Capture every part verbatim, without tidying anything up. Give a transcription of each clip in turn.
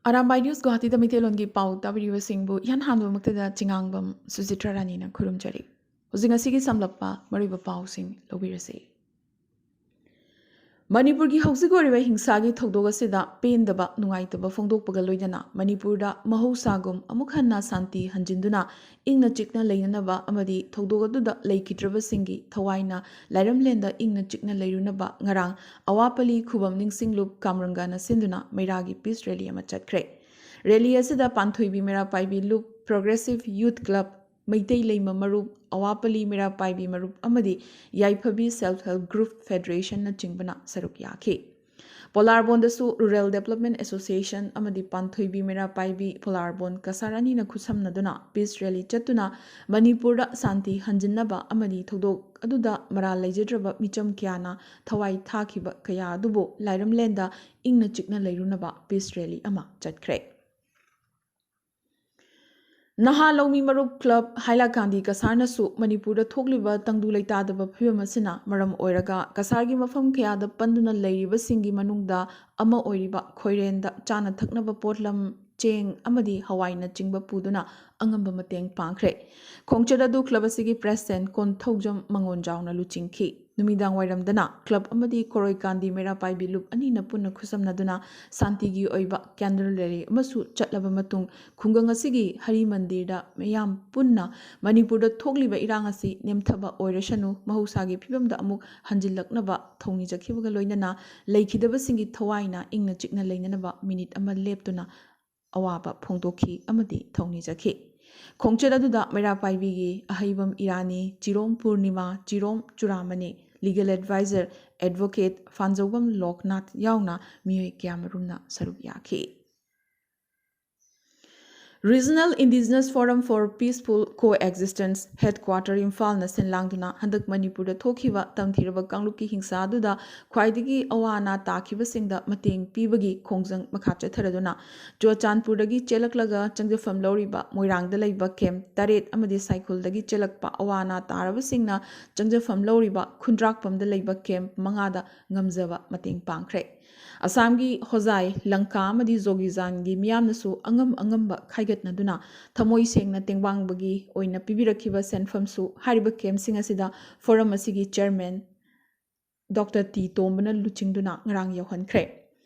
Arambai news ꯒꯨꯋꯥꯍꯥꯇꯤꯗ ꯃꯩꯇꯩꯂꯣꯟꯒꯤ ꯄꯥꯎ ꯇꯥꯕꯤꯔꯤꯕꯁꯤꯡꯕꯨ ꯏꯍꯥꯟ ꯍꯥꯟꯕꯃꯛꯇꯗ ꯆꯤꯉꯥꯡꯕꯝ ꯁꯨꯖꯤꯇ꯭ꯔ ꯔꯥꯅꯤꯅ ꯈꯨꯔꯨꯝꯖꯔꯤ꯫ ꯍꯧꯖꯤꯛ ꯉꯁꯤꯒꯤ ꯁꯝꯂꯞꯄ ꯃꯔꯨꯑꯣꯏꯕ ꯄꯥꯎꯁꯤꯡ ꯂꯧꯕꯤꯔꯁꯤ꯫ ꯃꯅꯤꯄꯨꯔꯒꯤ ꯍꯧꯖꯤꯛ ꯑꯣꯏꯔꯤꯕ ꯍꯤꯡꯁꯥꯒꯤ ꯊꯧꯗꯣꯛ ꯑꯁꯤꯗ ꯄꯦꯟꯗꯕ, ꯅꯨꯡꯉꯥꯏꯇꯕ ꯐꯣꯡꯗꯣꯛꯄꯒ ꯂꯣꯏꯅꯅ ꯃꯅꯤꯄꯨꯔꯗ ꯃꯍꯧꯁꯥꯒꯨꯝ ꯑꯃꯨꯛ ꯍꯟꯅ ꯁꯥꯟꯇꯤ ꯍꯟꯖꯤꯟꯗꯨꯅ ꯏꯪꯅ ꯆꯤꯛꯅ ꯂꯩꯅꯅꯕ ꯑꯃꯗꯤ ꯊꯧꯗꯣꯛ ꯑꯗꯨꯗ ꯂꯩꯈꯤꯗ꯭ꯔꯕꯁꯤꯡꯒꯤ ꯊꯋꯥꯏꯅ ꯂꯥꯏꯔꯝꯂꯦꯟꯗ ꯏꯪꯅ ꯆꯤꯛꯅ ꯂꯩꯔꯨꯅꯕ ꯉꯔꯥꯡ ꯑꯋꯥꯄꯜꯂꯤ ꯈꯨꯕꯝ ꯅꯤꯡꯁꯤꯡꯂꯨꯞ ꯀꯥꯝꯔꯪꯒꯥꯅ ꯁꯤꯟꯗꯨꯅ ꯃꯩꯔꯥꯒꯤ ꯄꯤꯁ ꯔꯦꯂꯤ ꯑꯃ ꯆꯠꯈ꯭ꯔꯦ꯫ ꯔꯦꯂꯤ ꯑꯁꯤꯗ ꯄꯥꯟꯊꯣꯏꯕꯤ ꯃꯩꯔꯥ ꯄꯥꯏꯕꯤ ꯂꯨꯞ, ꯄ꯭ꯔꯣꯒ꯭ꯔꯦꯁꯤꯚ ꯌꯨꯊ ꯀ꯭ꯂꯕ, ꯃꯩꯇꯩ ꯂꯩꯃ ꯃꯔꯨꯞ, ꯑꯋꯥꯄꯜꯂꯤ ꯃꯩꯔꯥ ꯄꯥꯏꯕꯤ ꯃꯔꯨꯞ ꯑꯃꯗꯤ ꯌꯥꯏꯐꯕꯤ ꯁꯦꯜꯐ ꯍꯦꯜꯞ ꯒ꯭ꯔꯨꯞ ꯐꯦꯗꯔꯦꯁꯟꯅꯆꯤꯡꯕꯅ ꯁꯔꯨꯛ ꯌꯥꯈꯤ꯫ ꯄꯣꯂꯥꯔꯕꯣꯟꯗꯁꯨ ꯔꯨꯔꯦꯜ ꯗꯦꯕꯂꯞꯃꯦꯟ ꯑꯦꯁꯣꯁꯤꯌꯦꯁꯟ ꯑꯃꯗꯤ ꯄꯥꯟꯊꯣꯏꯕꯤ ꯃꯩꯔꯥ ꯄꯥꯏꯕꯤ ꯄꯣꯂꯥꯔꯕꯣꯟ ꯀꯁꯥꯔ ꯑꯅꯤꯅ ꯈꯨꯠꯁꯝꯅꯗꯨꯅ ꯄꯤꯁ ꯔꯦꯂꯤ ꯆꯠꯇꯨꯅ ꯃꯅꯤꯄꯨꯔꯗ ꯁꯥꯟꯇꯤ ꯍꯟꯖꯤꯟꯅꯕ ꯑꯃꯗꯤ ꯊꯧꯗꯣꯛ ꯑꯗꯨꯗ ꯃꯔꯥꯜ ꯂꯩꯖꯗ꯭ꯔꯕ ꯃꯤꯆꯝ ꯀꯌꯥꯅ ꯊꯋꯥꯏ ꯊꯥꯈꯤꯕ ꯀꯌꯥ ꯑꯗꯨꯕꯨ ꯂꯥꯏꯔꯝꯂꯦꯟꯗ ꯏꯪꯅ ꯆꯤꯛꯅ ꯂꯩꯔꯨꯅꯕ ꯄꯤꯁ ꯔꯦꯂꯤ ꯑꯃ ꯆꯠꯈ꯭ꯔꯦ꯫ ꯅꯍꯥ ꯂꯧꯃꯤ ꯃꯔꯨꯞ ꯀ꯭ꯂꯕ ꯍꯥꯏꯂꯥꯀꯥꯟꯗꯤ ꯀꯁꯥꯔꯅꯁꯨ ꯃꯅꯤꯄꯨꯔꯗ ꯊꯣꯛꯂꯤꯕ ꯇꯪꯗꯨ ꯂꯩꯇꯥꯗꯕ ꯐꯤꯕꯝ ꯑꯁꯤꯅ ꯃꯔꯝ ꯑꯣꯏꯔꯒ ꯀꯁꯥꯔꯒꯤ ꯃꯐꯝ ꯀꯌꯥꯗ ꯄꯟꯗꯨꯅ ꯂꯩꯔꯤꯕꯁꯤꯡꯒꯤ ꯃꯅꯨꯡꯗ ꯑꯃ ꯑꯣꯏꯔꯤꯕ ꯈꯣꯏꯔꯦꯟꯗ ꯆꯥꯅ ꯊꯛꯅꯕ ꯄꯣꯠꯂꯝ, ꯆꯦꯡ ꯑꯃꯗꯤ ꯍꯋꯥꯏꯅꯆꯤꯡꯕ ꯄꯨꯗꯨꯅ ꯑꯉꯝꯕ ꯃꯇꯦꯡ ꯄꯥꯡꯈ꯭ꯔꯦ꯫ ꯈꯣꯡꯆꯠ ꯑꯗꯨ ꯀ꯭ꯂꯕ ꯑꯁꯤꯒꯤ ꯄ꯭ꯔꯦꯁꯤꯗꯦꯟ ꯀꯣꯟꯊꯧꯖꯝ ꯃꯉꯣꯟꯖꯥꯎꯅ ꯂꯨꯆꯤꯡꯈꯤ꯫ ꯅꯨꯃꯤꯗꯥꯡ ꯋꯥꯏꯔꯝꯗꯅ ꯀ꯭ꯂꯕ ꯑꯃꯗꯤ ꯀꯣꯔꯣꯏ ꯀꯥꯟꯗꯤ ꯃꯩꯔꯥ ꯄꯥꯏꯕꯤ ꯂꯨꯞ ꯑꯅꯤꯅ ꯄꯨꯟꯅ ꯈꯨꯠꯁꯝꯅꯗꯨꯅ ꯁꯥꯟꯇꯤꯒꯤ ꯑꯣꯏꯕ ꯀꯦꯟꯗꯜ ꯔꯦꯂꯤ ꯑꯃꯁꯨ ꯆꯠꯂꯕ ꯃꯇꯨꯡ ꯈꯨꯡꯒꯪ ꯑꯁꯤꯒꯤ ꯍꯔꯤ ꯃꯟꯗꯤꯔꯗ ꯃꯤꯌꯥꯝ ꯄꯨꯟꯅ ꯃꯅꯤꯄꯨꯔꯗ ꯊꯣꯛꯂꯤꯕ ꯏꯔꯥꯡ ꯑꯁꯤ ꯅꯦꯝꯊꯕ ꯑꯣꯏꯔꯁꯅꯨ, ꯃꯍꯧꯁꯥꯒꯤ ꯐꯤꯕꯝꯗ ꯑꯃꯨꯛ ꯍꯟꯖꯤꯜꯂꯛꯅꯕ ꯊꯧꯅꯤꯖꯈꯤꯕꯒ ꯂꯣꯏꯅꯅ ꯂꯩꯈꯤꯗꯕꯁꯤꯡꯒꯤ ꯊꯋꯥꯏꯅ ꯏꯪꯅ ꯆꯤꯛꯅ ꯂꯩꯅꯅꯕ ꯃꯤꯅꯤꯠ ꯑꯃ ꯂꯦꯞꯇꯨꯅ ꯑꯋꯥꯕ ꯐꯣꯡꯗꯣꯛꯈꯤ ꯑꯃꯗꯤ ꯊꯧꯅꯤꯖꯈꯤ꯫ ꯈꯣꯡꯆꯠ ꯑꯗꯨꯗ ꯃꯩꯔꯥ ꯄꯥꯏꯕꯤꯒꯤ ꯑꯍꯩꯕꯝ ꯏꯔꯥꯅꯤ, ꯆꯤꯔꯣꯝ ꯄꯨꯔꯅꯤꯃꯥ, ꯆꯤꯔꯣꯝ ꯆꯨꯔꯥꯃꯅꯤ, ꯂꯤꯒꯦꯜ ꯑꯦꯗꯚꯥꯏꯖꯔ ꯑꯦꯗꯚꯣꯀꯦꯠ ꯐꯥꯟꯖꯧꯕꯝ ꯂꯣꯛꯅꯥꯊ ꯌꯥꯎꯅ ꯃꯤꯑꯣꯏ ꯀꯌꯥꯃꯔꯨꯝꯅ ꯁꯔꯨꯛ ꯌꯥꯈꯤ꯫ Regional Indigenous Forum for Peaceful Coexistence Headquarter ꯏꯝꯐꯥꯜꯅ ꯁꯤꯟ ꯂꯥꯡꯗꯨꯅ ꯍꯟꯗꯛ ꯃꯅꯤꯄꯨꯔꯗ ꯊꯣꯛꯈꯤꯕ ꯇꯝꯊꯤꯔꯕ ꯀꯥꯡꯂꯨꯞꯀꯤ ꯍꯤꯡꯁꯥ ꯑꯗꯨꯗ ꯈ꯭ꯋꯥꯏꯗꯒꯤ ꯑꯋꯥ ꯑꯅꯥ ꯇꯥꯈꯤꯕꯁꯤꯡꯗ ꯃꯇꯦꯡ ꯄꯤꯕꯒꯤ ꯈꯣꯡꯖꯪ ꯃꯈꯥ ꯆꯠꯊꯔꯗꯨꯅ ꯆꯨꯔꯆꯥꯟꯄꯨꯔꯗꯒꯤ ꯆꯦꯜꯂꯛꯂꯒ ꯆꯪꯖꯐꯝ ꯂꯧꯔꯤꯕ ꯃꯣꯏꯔꯥꯡꯗ ꯂꯩꯕ ꯀꯦꯝꯞ ꯇꯔꯦꯠ ꯑꯃꯗꯤ ꯁꯥꯏꯈꯨꯜꯗꯒꯤ ꯆꯦꯜꯂꯛꯄ ꯑꯋꯥ ꯑꯅꯥ ꯇꯥꯔꯕꯁꯤꯡꯅ ꯆꯪꯖꯐꯝ ꯂꯧꯔꯤꯕ ꯈꯨꯟꯗ꯭ꯔꯥꯛꯄꯝꯗ ꯂꯩꯕ ꯀꯦꯝꯞ ꯃꯉꯥꯗ ꯉꯝꯖꯕ ꯃꯇꯦꯡ ꯄꯥꯡꯈ꯭ꯔꯦ꯫ ꯑꯁꯥꯝꯒꯤ ꯍꯣꯖꯥꯏ, ꯂꯪꯀꯥ ꯑꯃꯗꯤ ꯖꯣꯒꯤꯖꯥꯟꯒꯤ ꯃꯤꯌꯥꯝꯅꯁꯨ ꯑꯉꯝ ꯑꯉꯝꯕ ꯈꯥꯏꯒꯠꯅꯗꯨꯅ ꯊꯃꯣꯏ ꯁꯦꯡꯅ ꯇꯦꯡꯕꯥꯡꯕꯒꯤ ꯑꯣꯏꯅ ꯄꯤꯕꯤꯔꯛꯈꯤꯕ ꯁꯦꯟꯐꯝꯁꯨ ꯍꯥꯏꯔꯤꯕ ꯀꯦꯝꯞꯁꯤꯡ ꯑꯁꯤꯗ ꯐꯣꯔꯝ ꯑꯁꯤꯒꯤ ꯆꯤꯌꯔꯃꯦꯟ ꯗꯣꯛꯇꯔ ꯇꯤ ꯇꯣꯝꯕꯅ ꯂꯨꯆꯤꯡꯗꯨꯅ ꯉꯔꯥꯡ ꯌꯧꯍꯟꯈ꯭ꯔꯦ꯫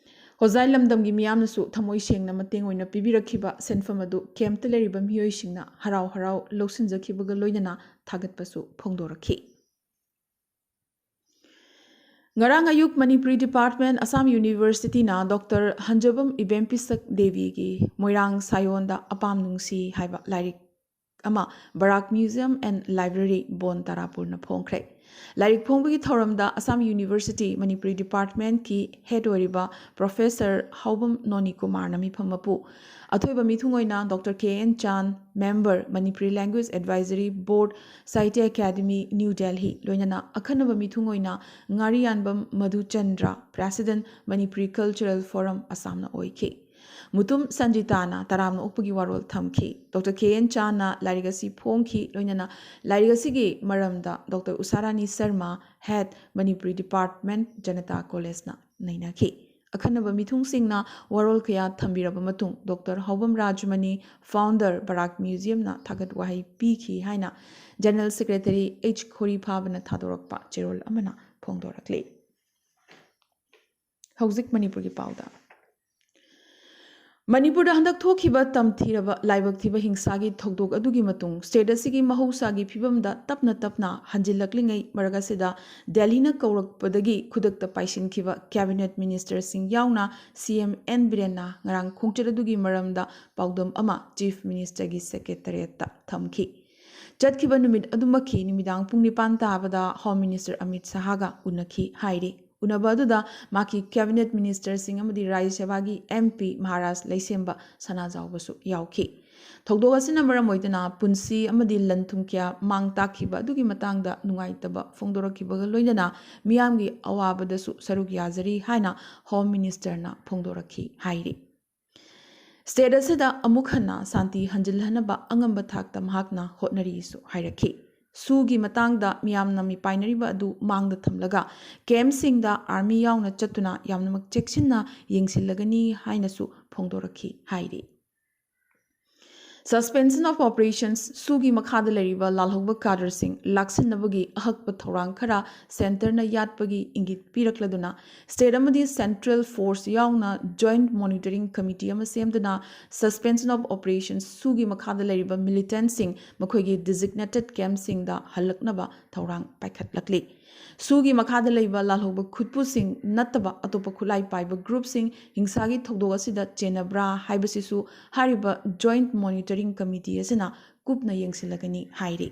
ꯍꯣꯖꯥꯏ ꯂꯝꯗꯝꯒꯤ ꯃꯤꯌꯥꯝꯅꯁꯨ ꯊꯃꯣꯏ ꯁꯦꯡꯅ ꯃꯇꯦꯡ ꯑꯣꯏꯅ ꯄꯤꯕꯤꯔꯛꯈꯤꯕ ꯁꯦꯟꯐꯝ ꯑꯗꯨ ꯀꯦꯝꯞꯇ ꯂꯩꯔꯤꯕ ꯃꯤꯑꯣꯏꯁꯤꯡꯅ ꯍꯔꯥꯎ ꯍꯔꯥꯎ ꯂꯧꯁꯤꯟꯖꯈꯤꯕꯒ ꯂꯣꯏꯅꯅ ꯊꯥꯒꯠꯄꯁꯨ ꯐꯣꯡꯗꯣꯔꯛꯈꯤ꯫ ꯉꯔꯥꯡ ꯑꯌꯨꯛ ꯃꯅꯤꯄꯨꯔꯤ ꯗꯤꯄꯥꯔꯠꯃꯦꯟ ꯑꯁꯥꯝ ꯌꯨꯅꯤꯚꯔꯁꯤꯇꯤꯅ ꯗꯣꯛꯇꯔ ꯍꯟꯖꯕꯝ ꯏꯕꯦꯝꯄꯤꯁꯛ ꯗꯦꯕꯤꯒꯤ ꯃꯣꯏꯔꯥꯡ ꯁꯥꯌꯣꯟꯗ ꯑꯄꯥꯝ ꯅꯨꯡꯁꯤ ꯍꯥꯏꯕ ꯂꯥꯏꯔꯤꯛ ꯑꯃ ꯕꯔꯥꯛ ꯃ꯭ꯌꯨꯖꯤꯌꯝ ꯑꯦꯟ ꯂꯥꯏꯕ꯭ꯔꯦꯔꯤ ꯕꯣꯟ ꯇꯔꯥꯄꯨꯔꯅ ꯐꯣꯡꯈ꯭ꯔꯦ꯫ ꯂꯥꯏꯔꯤꯛ ꯐꯣꯡꯕꯒꯤ ꯊꯧꯔꯝꯗ ꯑꯁꯥꯝ ꯌꯨꯅꯤꯚꯔꯁꯤꯇꯤ ꯃꯅꯤꯄꯨꯔꯤ ꯗꯤꯄꯥꯔꯠꯃꯦꯟꯀꯤ ꯍꯦꯗ ꯑꯣꯏꯔꯤꯕ ꯄ꯭ꯔꯣꯐꯦꯁꯔ ꯍꯥꯎꯕꯝ ꯅꯣꯅꯤ ꯀꯨꯃꯥꯔꯅ ꯃꯤꯐꯝ ꯃꯄꯨ, ꯑꯊꯣꯏꯕ ꯃꯤꯊꯨꯡ ꯑꯣꯏꯅ doctor K N Chan, member, Manipuri language advisory board, Sahitya Akademi, New Delhi, ꯂꯣꯏꯅꯅ ꯑꯈꯟꯅꯕ ꯃꯤꯊꯨꯡ ꯑꯣꯏꯅ ꯉꯥꯔꯤꯌꯥꯟꯕꯝ Madhuchandra, president, Manipuri cultural forum ꯑꯁꯥꯝꯅ ꯑꯣꯏꯈꯤ꯫ ꯃꯨꯇꯨꯝ ꯁꯟꯖꯤꯇꯥꯅ ꯇꯔꯥꯝꯅ ꯑꯣꯛꯄꯒꯤ ꯋꯥꯔꯣꯜ ꯊꯝꯈꯤ꯫ ꯗꯣꯛꯇꯔ ꯀꯦ ꯑꯦꯟ ꯆꯥꯟꯅ ꯂꯥꯏꯔꯤꯛ ꯑꯁꯤ ꯐꯣꯡꯈꯤ, ꯂꯣꯏꯅꯅ ꯂꯥꯏꯔꯤꯛ ꯑꯁꯤꯒꯤ ꯃꯔꯝꯗ doctor Usharani Sharma, head, Manipuri department, Janata ꯀꯣꯂꯦꯖꯅ ꯅꯩꯅꯈꯤ꯫ ꯑꯈꯟꯅꯕ ꯃꯤꯊꯨꯡꯁꯤꯡꯅ ꯋꯥꯔꯣꯜ ꯀꯌꯥ ꯊꯝꯕꯤꯔꯕ ꯃꯇꯨꯡ, ꯗꯣꯛꯇꯔ ꯍꯥꯎꯕꯝ ꯔꯥꯖꯃꯅꯤ, ꯐꯥꯎꯟꯗꯔ, ꯕꯔꯥꯛ ꯃ꯭ꯌꯨꯖꯤꯌꯝꯅ ꯊꯥꯒꯠ ꯋꯥꯍꯩ ꯄꯤꯈꯤ ꯍꯥꯏꯅ ꯖꯦꯅꯔꯦꯜ ꯁꯦꯀ꯭ꯔꯦꯇꯔꯤ ꯑꯩꯆ ꯈꯣꯔꯤꯐꯥꯕꯅ ꯊꯥꯗꯣꯔꯛꯄ ꯆꯦꯔꯣꯜ ꯑꯃꯅ ꯐꯣꯡꯗꯣꯔꯛꯂꯤ꯫ ꯍꯧꯖꯤꯛ ꯃꯅꯤꯄꯨꯔꯒꯤ ꯄꯥꯎꯗ꯫ ꯃꯅꯤꯄꯨꯔꯗ ꯍꯟꯗꯛ ꯊꯣꯛꯈꯤꯕ ꯇꯝꯊꯤꯔꯕ ꯂꯥꯏꯕꯛ ꯊꯤꯕ ꯍꯤꯡꯁꯥꯒꯤ ꯊꯧꯗꯣꯛ ꯑꯗꯨꯒꯤ ꯃꯇꯨꯡ state ꯑꯁꯤꯒꯤ ꯃꯍꯧꯁꯥꯒꯤ ꯐꯤꯕꯝꯗ ꯇꯞꯅ ꯇꯞꯅ ꯍꯟꯖꯤꯜꯂꯛꯂꯤꯉꯩ ꯃꯔꯛ ꯑꯁꯤꯗ ꯗꯦꯜꯍꯤꯅ ꯀꯧꯔꯛꯄꯗꯒꯤ ꯈꯨꯗꯛꯇ ꯄꯥꯏꯁꯤꯟꯈꯤꯕ cabinet ministerꯁꯤꯡ ꯌꯥꯎꯅ ꯁꯤ ꯑꯦꯝ ꯑꯦꯟ ꯕꯤꯔꯦꯟꯅ ꯉꯔꯥꯡ ꯈꯣꯡꯆꯠ ꯑꯗꯨꯒꯤ ꯃꯔꯝꯗ ꯄꯥꯎꯗꯝ ꯑꯃ chief ministerꯒꯤ secretariatꯇ ꯊꯝꯈꯤ꯫ ꯆꯠꯈꯤꯕ ꯅꯨꯃꯤꯠ ꯑꯗꯨꯃꯛꯀꯤ ꯅꯨꯃꯤꯗꯥꯡ ꯄꯨꯡ ꯅꯤꯄꯥꯟ ꯇꯥꯕꯗ Home Minister ꯑꯃꯤꯠ ꯁꯍꯥꯒ ꯎꯅꯈꯤ ꯍꯥꯏꯔꯤ꯫ ꯎꯅꯕ ꯑꯗꯨꯗ ꯃꯍꯥꯛꯀꯤ cabinet ministerꯁꯤꯡ ꯑꯃꯗꯤ ꯔꯥꯖ꯭ꯌ ꯁꯚꯥꯒꯤ ꯑꯦꯝ ꯄꯤ ꯃꯍꯥꯔꯥꯖ ꯂꯩꯁꯦꯝꯕ ꯁꯅꯥꯖꯥꯎꯕꯁꯨ ꯌꯥꯎꯈꯤ꯫ ꯊꯧꯗꯣꯛ ꯑꯁꯤꯅ ꯃꯔꯝ ꯑꯣꯏꯗꯨꯅ ꯄꯨꯟꯁꯤ ꯑꯃꯗꯤ ꯂꯟ ꯊꯨꯝ ꯀꯌꯥ ꯃꯥꯡ ꯇꯥꯛꯈꯤꯕ ꯑꯗꯨꯒꯤ ꯃꯇꯥꯡꯗ ꯅꯨꯡꯉꯥꯏꯇꯕ ꯐꯣꯡꯗꯣꯔꯛꯈꯤꯕꯒ ꯂꯣꯏꯅꯅ ꯃꯤꯌꯥꯝꯒꯤ ꯑꯋꯥꯕꯗꯁꯨ ꯁꯔꯨꯛ ꯌꯥꯖꯔꯤ ꯍꯥꯏꯅ Home Ministerꯅ ꯐꯣꯡꯗꯣꯔꯛꯈꯤ ꯍꯥꯏꯔꯤ꯫ State ꯑꯁꯤꯗ ꯑꯃꯨꯛ ꯍꯟꯅ ꯁꯥꯟꯇꯤ ꯍꯟꯖꯤꯜꯍꯟꯅꯕ ꯑꯉꯝꯕ ꯊꯥꯛꯇ ꯃꯍꯥꯛꯅ ꯍꯣꯠꯅꯔꯤꯁꯨ ꯍꯥꯏꯔꯛꯈꯤ꯫ ꯁꯨꯒꯤ ꯃꯇꯥꯡꯗ ꯃꯤꯌꯥꯝꯅ ꯃꯤꯄꯥꯏꯅꯔꯤꯕ ꯑꯗꯨ ꯃꯥꯡꯗ ꯊꯝꯂꯒ ꯀꯦꯝꯞꯁꯤꯡꯗ ꯑꯥꯔꯃꯤ ꯌꯥꯎꯅ ꯆꯠꯇꯨꯅ ꯌꯥꯝꯅꯃꯛ ꯆꯦꯛꯁꯤꯟꯅ ꯌꯦꯡꯁꯤꯜꯂꯒꯅꯤ ꯍꯥꯏꯅꯁꯨ ꯐꯣꯡꯗꯣꯔꯛꯈꯤ ꯍꯥꯏꯔꯤ꯫ Suspension of Operations ꯁꯨꯒꯤ ꯃꯈꯥꯗ ꯂꯩꯔꯤꯕ ꯂꯥꯜꯍꯧꯕ ꯀꯥꯗꯔꯁꯤꯡ ꯂꯥꯛꯁꯤꯟꯅꯕꯒꯤ ꯑꯍꯛꯄ ꯊꯧꯔꯥꯡ ꯈꯔ ꯁꯦꯟꯇꯔꯅ ꯌꯥꯠꯄꯒꯤ ꯏꯪꯒꯤꯠ ꯄꯤꯔꯛꯂꯗꯨꯅ ꯁ꯭ꯇꯦꯠ ꯑꯃꯗꯤ ꯁꯦꯟꯇ꯭ꯔꯦꯜ ꯐꯣꯔꯁ ꯌꯥꯎꯅ ꯖꯣꯏꯟꯠ ꯃꯣꯅꯤꯇꯔꯤꯡ ꯀꯃꯤꯇꯤ ꯑꯃ ꯁꯦꯝꯗꯨꯅ Suspension of Operations ꯁꯨꯒꯤ ꯃꯈꯥꯗ ꯂꯩꯔꯤꯕ ꯃꯤꯂꯤꯇꯦꯟꯠꯁꯤꯡ ꯃꯈꯣꯏꯒꯤ ꯗꯤꯖꯤꯒꯅꯦꯇꯦꯗ ꯀꯦꯝꯞꯁꯤꯡꯗ ꯍꯜꯂꯛꯅꯕ ꯊꯧꯔꯥꯡ ꯄꯥꯏꯈꯠꯂꯛꯂꯤ꯫ ꯁꯨꯒꯤ ꯃꯈꯥꯗ ꯂꯩꯕ ꯂꯥꯜꯍꯧꯕ ꯈꯨꯠꯄꯨꯁꯤꯡ ꯅꯠꯇꯕ ꯑꯇꯣꯞꯄ ꯈꯨꯠꯂꯥꯏ ꯄꯥꯏꯕ ꯒ꯭ꯔꯨꯞꯁꯤꯡ ꯍꯤꯡꯁꯥꯒꯤ ꯊꯧꯗꯣꯛ ꯑꯁꯤꯗ ꯆꯦꯟꯅꯕ꯭ꯔꯥ ꯍꯥꯏꯕꯁꯤꯁꯨ ꯍꯥꯏꯔꯤꯕ ꯖꯣꯏꯟꯠ ꯃꯣꯅꯤꯇꯔꯤꯡ ꯀꯃꯤꯇꯤ ꯑꯁꯤꯅ ꯀꯨꯞꯅ ꯌꯦꯡꯁꯤꯜꯂꯒꯅꯤ ꯍꯥꯏꯔꯤ꯫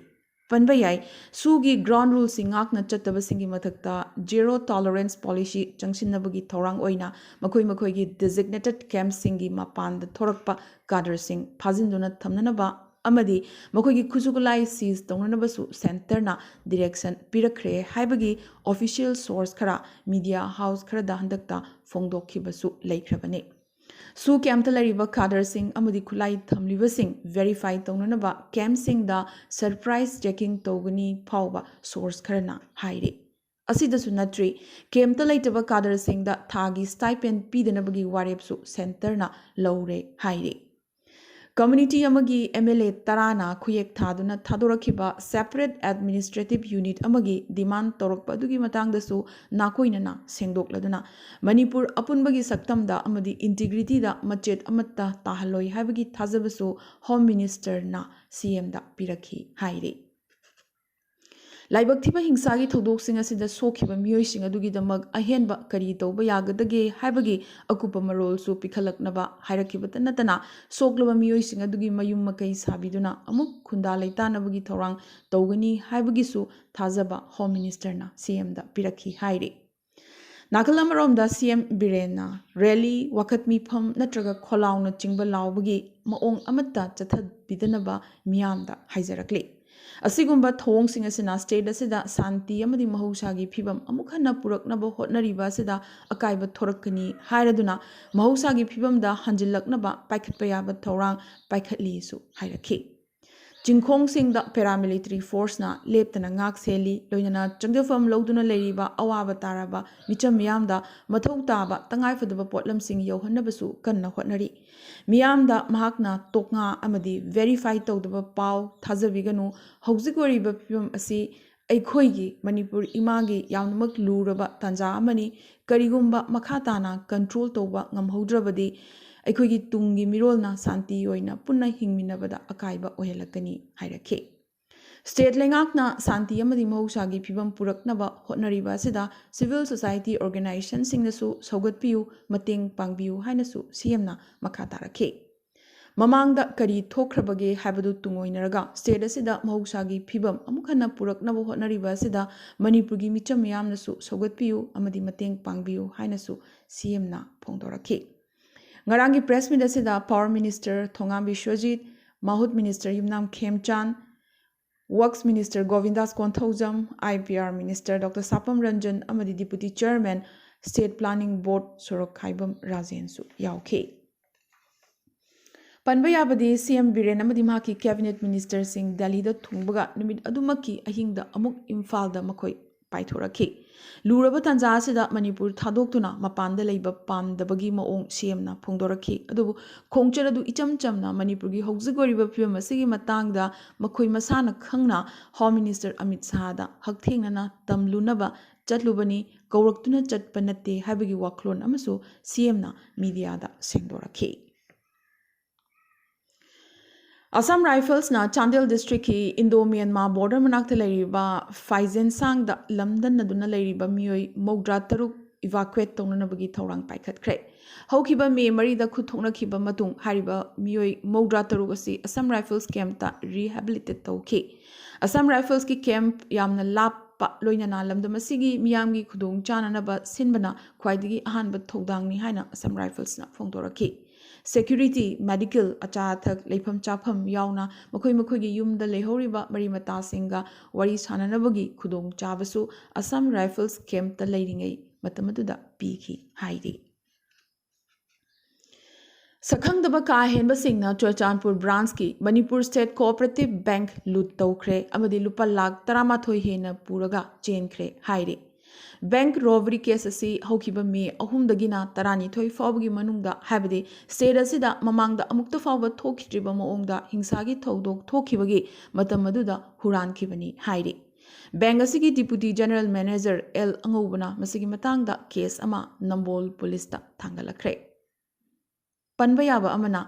ꯄꯟꯕ ꯌꯥꯏ, ꯁꯨꯒꯤ ꯒ꯭ꯔꯥꯎꯟ ꯔꯨꯜꯁꯤꯡ ꯉꯥꯛꯅ ꯆꯠꯇꯕꯁꯤꯡꯒꯤ ꯃꯊꯛꯇ ꯖꯦꯔꯣ ꯇꯣꯂꯔꯦꯟꯁ ꯄꯣꯂꯤꯁꯤ ꯆꯪꯁꯤꯟꯅꯕꯒꯤ ꯊꯧꯔꯥꯡ ꯑꯣꯏꯅ ꯃꯈꯣꯏ ꯃꯈꯣꯏꯒꯤ ꯗꯤꯖꯤꯒꯅꯦꯇꯦꯗ ꯀꯦꯝꯞꯁꯤꯡꯒꯤ ꯃꯄꯥꯟꯗ ꯊꯣꯔꯛꯄ ꯀꯥꯗꯔꯁꯤꯡ ꯐꯥꯖꯤꯟꯗꯨꯅ ꯊꯝꯅꯅꯕ ꯑꯃꯗꯤ ꯃꯈꯣꯏꯒꯤ ꯈꯨꯠꯁꯨ ꯈꯨꯠꯂꯥꯏ ꯁꯤꯖ ꯇꯧꯅꯅꯕꯁꯨ ꯁꯦꯟꯇꯔꯅ ꯗꯤꯔꯦꯛꯁꯟ ꯄꯤꯔꯛꯈ꯭ꯔꯦ ꯍꯥꯏꯕꯒꯤ ꯑꯣꯐꯤꯁꯤꯌꯦꯜ ꯁꯣꯔꯁ ꯈꯔ ꯃꯤꯗꯤꯌꯥ ꯍꯥꯎꯁ ꯈꯔꯗ ꯍꯟꯗꯛꯇ ꯐꯣꯡꯗꯣꯛꯈꯤꯕꯁꯨ ꯂꯩꯈ꯭ꯔꯕꯅꯤ꯫ ꯁꯨ ꯀꯦꯝꯞꯇ ꯂꯩꯔꯤꯕ ꯀꯥꯗꯔꯁꯤꯡ ꯑꯃꯗꯤ ꯈꯨꯠꯂꯥꯏ ꯊꯝꯂꯤꯕꯁꯤꯡ ꯚꯦꯔꯤꯐꯥꯏ ꯇꯧꯅꯅꯕ ꯀꯦꯝꯞꯁꯤꯡꯗ ꯁꯔꯄ꯭ꯔꯥꯏꯖ ꯆꯦꯀꯤꯡ ꯇꯧꯒꯅꯤ ꯐꯥꯎꯕ ꯁꯣꯔꯁ ꯈꯔꯅ ꯍꯥꯏꯔꯤ꯫ ꯑꯁꯤꯗꯁꯨ ꯅꯠꯇ꯭ꯔꯤ, ꯀꯦꯝꯞꯇ ꯂꯩꯇꯕ ꯀꯥꯗꯔꯁꯤꯡꯗ ꯊꯥꯒꯤ ꯁ꯭ꯇꯥꯏꯄꯦꯟ ꯄꯤꯗꯅꯕꯒꯤ ꯋꯥꯔꯦꯞꯁꯨ ꯁꯦꯟꯇꯔꯅ ꯂꯧꯔꯦ ꯍꯥꯏꯔꯤ꯫ ꯀꯝꯃ꯭ꯌꯨꯅꯤꯇꯤ ꯑꯃꯒꯤ ꯑꯦꯝ ꯑꯦꯜ ꯑꯦ ꯇꯔꯥꯅ ꯈꯨꯌꯦꯛ ꯊꯥꯗꯨꯅ ꯊꯥꯗꯣꯔꯛꯈꯤꯕ ꯁꯦꯄꯔꯦꯠ ꯑꯦꯗꯃꯤꯅꯤꯁꯇ꯭ꯔꯦꯇꯤꯚ ꯌꯨꯅꯤꯠ ꯑꯃꯒꯤ ꯗꯤꯃꯥꯟ ꯇꯧꯔꯛꯄ ꯑꯗꯨꯒꯤ ꯃꯇꯥꯡꯗꯁꯨ ꯅꯥꯀꯣꯏꯅꯅ ꯁꯦꯡꯗꯣꯛꯂꯗꯨꯅ ꯃꯅꯤꯄꯨꯔ ꯑꯄꯨꯟꯕꯒꯤ ꯁꯛꯇꯝꯗ ꯑꯃꯗꯤ ꯏꯟꯇꯤꯒ꯭ꯔꯤꯇꯤꯗ ꯃꯆꯦꯠ ꯑꯃꯠꯇ ꯇꯥꯍꯜꯂꯣꯏ ꯍꯥꯏꯕꯒꯤ ꯊꯥꯖꯕꯁꯨ ꯍꯣꯝ ꯃꯤꯅꯤꯁꯇꯔꯅ ꯁꯤ ꯑꯦꯝꯗ ꯄꯤꯔꯛꯈꯤ ꯍꯥꯏꯔꯤ꯫ ꯂꯥꯏꯕꯛ ꯊꯤꯕ ꯍꯤꯡꯁꯥꯒꯤ ꯊꯧꯗꯣꯛꯁꯤꯡ ꯑꯁꯤꯗ ꯁꯣꯛꯈꯤꯕ ꯃꯤꯑꯣꯏꯁꯤꯡ ꯑꯗꯨꯒꯤꯗꯃꯛ ꯑꯍꯦꯟꯕ ꯀꯔꯤ ꯇꯧꯕ ꯌꯥꯒꯗꯒꯦ ꯍꯥꯏꯕꯒꯤ ꯑꯀꯨꯞꯄ ꯃꯔꯣꯜꯁꯨ ꯄꯤꯈꯠꯂꯛꯅꯕ ꯍꯥꯏꯔꯛꯈꯤꯕꯇ ꯅꯠꯇꯅ, ꯁꯣꯛꯂꯕ ꯃꯤꯑꯣꯏꯁꯤꯡ ꯑꯗꯨꯒꯤ ꯃꯌꯨꯝ ꯃꯀꯩ ꯁꯥꯕꯤꯗꯨꯅ ꯑꯃꯨꯛ ꯈꯨꯟꯗꯥ ꯂꯩꯇꯥꯅꯕꯒꯤ ꯊꯧꯔꯥꯡ ꯇꯧꯒꯅꯤ ꯍꯥꯏꯕꯒꯤꯁꯨ ꯊꯥꯖꯕ ꯍꯣꯝ ꯃꯤꯅꯤꯁꯇꯔꯅ ꯁꯤ ꯑꯦꯝꯗ ꯄꯤꯔꯛꯈꯤ ꯍꯥꯏꯔꯤ꯫ ꯅꯥꯀꯜ ꯑꯃꯔꯣꯝꯗ ꯁꯤ ꯑꯦꯝ ꯕꯤꯔꯦꯟꯅ ꯔꯦꯂꯤ, ꯋꯥꯀꯠ ꯃꯤꯐꯝ ꯅꯠꯇ꯭ꯔꯒ ꯈꯣꯜꯂꯥꯎꯅꯆꯤꯡꯕ ꯂꯥꯎꯕꯒꯤ ꯃꯑꯣꯡ ꯑꯃꯠꯇ ꯆꯠꯊꯕꯤꯗꯅꯕ ꯃꯤꯌꯥꯝꯗ ꯍꯥꯏꯖꯔꯛꯂꯤ꯫ ꯑꯁꯤꯒꯨꯝꯕ ꯊꯧꯑꯣꯡꯁꯤꯡ ꯑꯁꯤꯅ ꯁ꯭ꯇꯦꯠ ꯑꯁꯤꯗ ꯁꯥꯟꯇꯤ ꯑꯃꯗꯤ ꯃꯍꯧꯁꯥꯒꯤ ꯐꯤꯕꯝ ꯑꯃꯨꯛ ꯍꯟꯅ ꯄꯨꯔꯛꯅꯕ ꯍꯣꯠꯅꯔꯤꯕ ꯑꯁꯤꯗ ꯑꯀꯥꯏꯕ ꯊꯣꯔꯛꯀꯅꯤ ꯍꯥꯏꯔꯗꯨꯅ ꯃꯍꯧꯁꯥꯒꯤ ꯐꯤꯕꯝꯗ ꯍꯟꯖꯤꯜꯂꯛꯅꯕ ꯄꯥꯏꯈꯠꯄ ꯌꯥꯕ ꯊꯧꯔꯥꯡ ꯄꯥꯏꯈꯠꯂꯤꯁꯨ ꯍꯥꯏꯔꯛꯈꯤ꯫ ꯆꯤꯡꯈꯣꯡꯁꯤꯡꯗ paramilitary forceꯅ ꯂꯦꯞꯇꯅ ꯉꯥꯛ ꯁꯦꯜꯂꯤ꯫ ꯂꯣꯏꯅꯅ ꯆꯪꯖꯐꯝ ꯂꯧꯗꯨꯅ ꯂꯩꯔꯤꯕ ꯑꯋꯥꯕ ꯇꯥꯔꯕ ꯃꯤꯆꯝ ꯃꯤꯌꯥꯝꯗ ꯃꯊꯧ ꯇꯥꯕ ꯇꯉꯥꯏꯐꯗꯕ ꯄꯣꯠꯂꯝꯁꯤꯡ ꯌꯧꯍꯟꯅꯕꯁꯨ ꯀꯟꯅ ꯍꯣꯠꯅꯔꯤ꯫ ꯃꯤꯌꯥꯝꯗ ꯃꯍꯥꯛꯅ ꯇꯣꯛꯉꯥ ꯑꯃꯗꯤ verify ꯇꯧꯗꯕ ꯄꯥꯎ ꯊꯥꯖꯕꯤꯒꯅꯨ꯫ ꯍꯧꯖꯤꯛ ꯑꯣꯏꯔꯤꯕ ꯐꯤꯕꯝ ꯑꯁꯤ ꯑꯩꯈꯣꯏꯒꯤ ꯃꯅꯤꯄꯨꯔ ꯏꯃꯥꯒꯤ ꯌꯥꯝꯅꯃꯛ ꯂꯨꯔꯕ ꯇꯥꯟꯖꯥ ꯑꯃꯅꯤ꯫ ꯀꯔꯤꯒꯨꯝꯕ ꯃꯈꯥ ꯇꯥꯅ control ꯇꯧꯕ ꯉꯝꯍꯧꯗ꯭ꯔꯕꯗꯤ ꯑꯩꯈꯣꯏꯒꯤ ꯇꯨꯡꯒꯤ ꯃꯤꯔꯣꯜꯅ ꯁꯥꯟꯇꯤ ꯑꯣꯏꯅ ꯄꯨꯟꯅ ꯍꯤꯡꯃꯤꯟꯅꯕꯗ ꯑꯀꯥꯏꯕ ꯑꯣꯏꯍꯜꯂꯛꯀꯅꯤ ꯍꯥꯏꯔꯛꯈꯤ꯫ State ꯂꯩꯉꯥꯛꯅ ꯁꯥꯟꯇꯤ ꯑꯃꯗꯤ ꯃꯍꯧꯁꯥꯒꯤ ꯐꯤꯕꯝ ꯄꯨꯔꯛꯅꯕ ꯍꯣꯠꯅꯔꯤꯕ ꯑꯁꯤꯗ civil society organizationꯁꯤꯡꯅꯁꯨ ꯁꯧꯒꯠꯄꯤꯌꯨ, ꯃꯇꯦꯡ ꯄꯥꯡꯕꯤꯌꯨ ꯍꯥꯏꯅꯁꯨ CMꯅ ꯃꯈꯥ ꯇꯥꯔꯛꯈꯤ꯫ ꯃꯃꯥꯡꯗ ꯀꯔꯤ ꯊꯣꯛꯈ꯭ꯔꯕꯒꯦ ꯍꯥꯏꯕꯗꯨ ꯇꯨꯡꯑꯣꯏꯅꯔꯒ state ꯑꯁꯤꯗ ꯃꯍꯧꯁꯥꯒꯤ ꯐꯤꯕꯝ ꯑꯃꯨꯛ ꯍꯟꯅ ꯄꯨꯔꯛꯅꯕ ꯍꯣꯠꯅꯔꯤꯕ ꯑꯁꯤꯗ ꯃꯅꯤꯄꯨꯔꯒꯤ ꯃꯤꯆꯝ ꯃꯤꯌꯥꯝꯅꯁꯨ ꯁꯧꯒꯠꯄꯤꯌꯨ ꯑꯃꯗꯤ ꯃꯇꯦꯡ ꯄꯥꯡꯕꯤꯌꯨ ꯍꯥꯏꯅꯁꯨ CMꯅ ꯐꯣꯡꯗꯣꯔꯛꯈꯤ꯫ ꯉꯔꯥꯡꯒꯤ press meet ꯑꯁꯤꯗ Power Minister ꯊꯣꯉꯥꯝ ꯕꯤꯁ꯭ꯋꯖꯤꯠ, ꯃꯍꯨꯠ Minister ꯌꯨꯝꯅꯥꯝ ꯈꯦꯝꯆꯥꯟ, Works Minister ꯒꯣꯕꯤꯟꯗꯥꯁ Konthoujam, IPR Minister Doctor ꯁꯥꯄꯝ Ranjan ꯑꯃꯗꯤ Deputy Chairman State Planning Board ꯁꯣꯔꯣꯛꯈꯥꯏꯕꯝ ꯔꯥꯖꯦꯟꯁꯨ ꯌꯥꯎꯈꯤ꯫ ꯄꯟꯕ ꯌꯥꯕꯗꯤ CM ꯕꯤꯔꯦꯟ ꯑꯃꯗꯤ ꯃꯍꯥꯛꯀꯤ cabinet ministerꯁꯤꯡ ꯗꯦꯜꯂꯤꯗ ꯊꯨꯡꯕꯒ ꯅꯨꯃꯤꯠ ꯑꯗꯨꯃꯛꯀꯤ ꯑꯍꯤꯡꯗ ꯑꯃꯨꯛ ꯏꯝꯐꯥꯜꯗ ꯃꯈꯣꯏ ꯄꯥꯏꯊꯣꯔꯛꯈꯤ꯫ ꯂꯨꯔꯕ ꯇꯥꯟꯖꯥ ꯑꯁꯤꯗ ꯃꯅꯤꯄꯨꯔ ꯊꯥꯗꯣꯛꯇꯨꯅ ꯃꯄꯥꯟꯗ ꯂꯩꯕ ꯄꯥꯝꯗꯕꯒꯤ ꯃꯑꯣꯡ CMꯅ ꯐꯣꯡꯗꯣꯔꯛꯈꯤ꯫ ꯑꯗꯨꯕꯨ ꯈꯣꯡꯆꯠ ꯑꯗꯨ ꯏꯆꯝ ꯆꯝꯅ ꯃꯅꯤꯄꯨꯔꯒꯤ ꯍꯧꯖꯤꯛ ꯑꯣꯏꯔꯤꯕ ꯐꯤꯕꯝ ꯑꯁꯤꯒꯤ ꯃꯇꯥꯡꯗ ꯃꯈꯣꯏ ꯃꯁꯥꯅ ꯈꯪꯅ Home Minister ꯑꯃꯤꯠ ꯁꯥꯍꯗ ꯍꯛꯊꯦꯡꯅꯅ ꯇꯝꯂꯨꯅꯕ ꯆꯠꯂꯨꯕꯅꯤ, ꯀꯧꯔꯛꯇꯨꯅ ꯆꯠꯄ ꯅꯠꯇꯦ ꯍꯥꯏꯕꯒꯤ ꯋꯥꯈꯜꯂꯣꯟ ꯑꯃꯁꯨ CMꯅ mediaꯗ ꯁꯦꯡꯗꯣꯔꯛꯈꯤ꯫ Assam Riflesꯅ Chandel districtꯀꯤ Indo Myanmar border ꯃꯅꯥꯛꯇ ꯂꯩꯔꯤꯕ ꯐꯥꯏꯖꯦꯟꯁꯥꯡꯗ ꯂꯝꯗꯟꯅꯗꯨꯅ ꯂꯩꯔꯤꯕ ꯃꯤꯑꯣꯏ ꯃꯧꯗ꯭ꯔꯥ ꯇꯔꯨꯛ evacuate ꯇꯧꯅꯅꯕꯒꯤ ꯊꯧꯔꯥꯡ ꯄꯥꯏꯈꯠꯈ꯭ꯔꯦ꯫ ꯍꯧꯈꯤꯕ ꯃꯦ ꯃꯔꯤꯗ ꯈꯨꯠ ꯊꯣꯛꯅꯈꯤꯕ ꯃꯇꯨꯡ ꯍꯥꯏꯔꯤꯕ ꯃꯤꯑꯣꯏ ꯃꯧꯗ꯭ꯔꯥ ꯇꯔꯨꯛ ꯑꯁꯤ Assam Rifles campꯇ rehabilitate ꯇꯧꯈꯤ꯫ Assam Riflesꯀꯤ camp ꯌꯥꯝꯅ ꯂꯥꯞꯄ ꯂꯣꯏꯅꯅ ꯂꯝꯗꯝ ꯑꯁꯤꯒꯤ ꯃꯤꯌꯥꯝꯒꯤ ꯈꯨꯗꯣꯡ ꯆꯥꯅꯅꯕ ꯁꯤꯟꯕꯅ ꯈ꯭ꯋꯥꯏꯗꯒꯤ ꯑꯍꯥꯟꯕ ꯊꯧꯗꯥꯡꯅꯤ ꯍꯥꯏꯅ Assam Riflesꯅ ꯐꯣꯡꯗꯣꯔꯛꯈꯤ꯫ Security, medical, ꯑꯆꯥ ꯑꯊꯛ, ꯂꯩꯐꯝ ꯆꯥꯐꯝ ꯌꯥꯎꯅ ꯃꯈꯣꯏ ꯃꯈꯣꯏꯒꯤ ꯌꯨꯝꯗ ꯂꯩꯍꯧꯔꯤꯕ ꯃꯔꯤ ꯃꯇꯥꯁꯤꯡꯒ ꯋꯥꯔꯤ ꯁꯥꯅꯅꯕꯒꯤ ꯈꯨꯗꯣꯡꯆꯥꯕꯁꯨ Assam Rifles campꯇ ꯂꯩꯔꯤꯉꯩ ꯃꯇꯝ ꯑꯗꯨꯗ ꯄꯤꯈꯤ ꯍꯥꯏꯔꯤ꯫ ꯁꯛꯈꯪꯗꯕ ꯀꯥ ꯍꯦꯟꯕꯁꯤꯡꯅ ꯆꯨꯔꯆꯥꯟꯄꯨꯔ ꯕ꯭ꯔꯥꯟꯁꯀꯤ ꯃꯅꯤꯄꯨꯔ ꯁ꯭ꯇꯦꯠ ꯀꯣꯑꯣꯄꯔꯦꯇꯤꯚ ꯕꯦꯡꯛ ꯂꯨꯠ ꯇꯧꯈ꯭ꯔꯦ ꯑꯃꯗꯤ ꯂꯨꯄꯥ ꯂꯥꯈ ꯇꯔꯥꯃꯥꯊꯣꯏ ꯍꯦꯟꯅ ꯄꯨꯔꯒ ꯆꯦꯟꯈ꯭ꯔꯦ ꯍꯥꯏꯔꯤ꯫ ꯕꯦꯡꯛ ꯔꯣꯕꯔꯤ ꯀꯦꯁ ꯑꯁꯤ ꯍꯧꯈꯤꯕ ꯃꯦ ꯑꯍꯨꯝꯗꯒꯤꯅ ꯇꯔꯥꯅꯤꯊꯣꯏ ꯐꯥꯎꯕꯒꯤ ꯃꯅꯨꯡꯗ, ꯍꯥꯏꯕꯗꯤ ꯁ꯭ꯇꯦꯠ ꯑꯁꯤꯗ ꯃꯃꯥꯡꯗ ꯑꯃꯨꯛꯇ ꯐꯥꯎꯕ ꯊꯣꯛꯈꯤꯗ꯭ꯔꯤꯕ ꯃꯑꯣꯡꯗ ꯍꯤꯡꯁꯥꯒꯤ ꯊꯧꯗꯣꯛ ꯊꯣꯛꯈꯤꯕꯒꯤ ꯃꯇꯝ ꯑꯗꯨꯗ ꯍꯨꯔꯥꯟꯈꯤꯕꯅꯤ ꯍꯥꯏꯔꯤ꯫ ꯕꯦꯡꯛ ꯑꯁꯤꯒꯤ ꯗꯤꯄꯨꯇꯤ ꯖꯦꯅꯔꯦꯜ ꯃꯦꯅꯦꯖꯔ ꯑꯦꯜ ꯑꯉꯧꯕꯅ ꯃꯁꯤꯒꯤ ꯃꯇꯥꯡꯗ ꯀꯦꯁ ꯑꯃ ꯅꯝꯕꯣꯜ ꯄꯨꯂꯤꯁꯇ ꯊꯥꯡꯒꯠꯂꯛꯈ꯭ꯔꯦ꯫ ꯄꯟꯕ ꯌꯥꯕ ꯑꯃꯅ,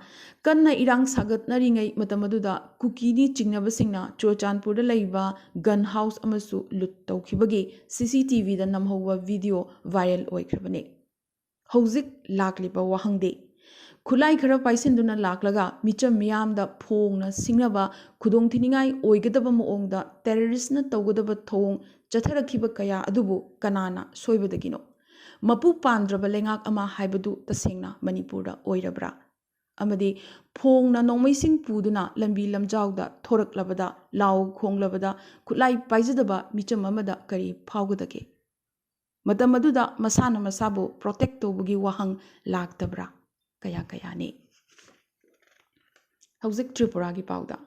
ꯀꯟꯅ ꯏꯔꯥꯡ ꯁꯥꯒꯠꯅꯔꯤꯉꯩ ꯃꯇꯝ ꯑꯗꯨꯗ ꯀꯨꯀꯤꯅꯤ ꯆꯤꯡꯅꯕꯁꯤꯡꯅ ꯆꯨꯔꯆꯥꯟꯄꯨꯔꯗ ꯂꯩꯕ ꯒꯟ ꯍꯥꯎꯁ ꯑꯃꯁꯨ ꯂꯨꯠ ꯇꯧꯈꯤꯕꯒꯤ ꯁꯤ ꯁꯤ ꯇꯤ ꯚꯤꯗ ꯅꯝꯍꯧꯕ ꯚꯤꯗꯤꯑꯣ ꯚꯥꯏꯔꯦꯜ ꯑꯣꯏꯈ꯭ꯔꯕꯅꯤ꯫ ꯍꯧꯖꯤꯛ ꯂꯥꯛꯂꯤꯕ ꯋꯥꯍꯪꯗꯤ, ꯈꯨꯠꯂꯥꯏ ꯈꯔ ꯄꯥꯏꯁꯤꯟꯗꯨꯅ ꯂꯥꯛꯂꯒ ꯃꯤꯆꯝ ꯃꯤꯌꯥꯝꯗ ꯐꯣꯡꯅ ꯁꯤꯡꯅꯕ ꯈꯨꯗꯣꯡꯊꯤꯅꯤꯡꯉꯥꯏ ꯑꯣꯏꯒꯗꯕ ꯃꯑꯣꯡꯗ ꯇꯦꯔꯣꯔꯤꯁꯅ ꯇꯧꯒꯗꯕ ꯊꯧꯑꯣꯡ ꯆꯠꯊꯔꯛꯈꯤꯕ ꯀꯌꯥ ꯑꯗꯨꯕꯨ ꯀꯅꯥꯅ ꯁꯣꯏꯕꯗꯒꯤꯅꯣ? ꯃꯄꯨ ꯄꯥꯟꯗ꯭ꯔꯕ ꯂꯩꯉꯥꯛ ꯑꯃ ꯍꯥꯏꯕꯗꯨ ꯇꯁꯦꯡꯅ ꯃꯅꯤꯄꯨꯔꯗ ꯑꯣꯏꯔꯕ꯭ꯔꯥ? ꯑꯃꯗꯤ ꯐꯣꯡꯅ ꯅꯣꯡꯃꯩꯁꯤꯡ ꯄꯨꯗꯨꯅ ꯂꯝꯕꯤ ꯂꯝꯖꯥꯎꯗ ꯊꯣꯔꯛꯂꯕꯗ, ꯂꯥꯎ ꯈꯣꯡꯂꯕꯗ ꯈꯨꯠꯂꯥꯏ ꯄꯥꯏꯖꯗꯕ ꯃꯤꯆꯝ ꯑꯃꯗ ꯀꯔꯤ ꯐꯥꯎꯒꯗꯒꯦ? ꯃꯇꯝ ꯑꯗꯨꯗ ꯃꯁꯥꯅ ꯃꯁꯥꯕꯨ ꯄ꯭ꯔꯣꯇꯦꯛ ꯇꯧꯕꯒꯤ ꯋꯥꯍꯪ ꯂꯥꯛꯇꯕ꯭ꯔꯥ? ꯀꯌꯥ ꯀꯌꯥꯅꯤ꯫ ꯍꯧꯖꯤꯛ ꯇ꯭ꯔꯤꯄꯨꯔꯥꯒꯤ ꯄꯥꯎꯗ꯫